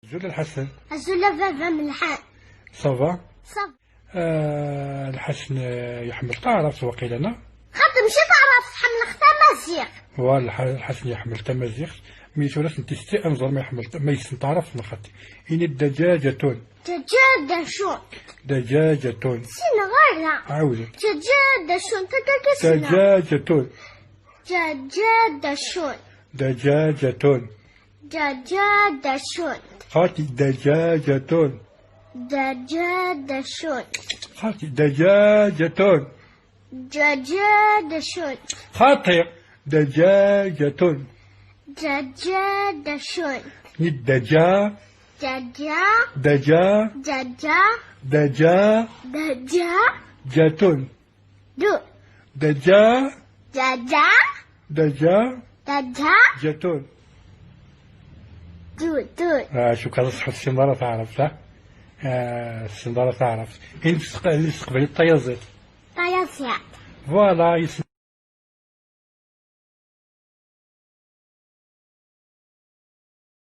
Azul Lḥasen. Azul a baba Melḥan. Ça va? Ça va. Lḥasen iḥemmel taɛrabt waqila neɣ? Xaṭi, mačči taɛrabt, ḥemmleɣ tamaziɣt. Voilà, Lḥasen iḥemmel tamaziɣt. Mi tura sen-testi ad nẓer ma iḥemmel, ma yessen taɛrabt neɣ xaṭi. Ini دجاجة. دجاجة. دجاجة. Ssineɣ ara. Ɛawed. دجاجة takka ssineɣ. دجاجة. دجاجة. دجاجة. دجاجة. Xaṭi, دجاجة. دجاجة. Xaṭi, دجاجة. دجاجة. Xaṭi, دجاجة. دجاجة. Ni دجا. دجا. دجا. دجا. دجا. دجا. جة. دو. دجا. دجا. دجا. دجا. جة. دو دو. شكرا صحة السنارة تعرف السنارة تعرف. إن تستقبل الطيازات. طيازات. Voilà.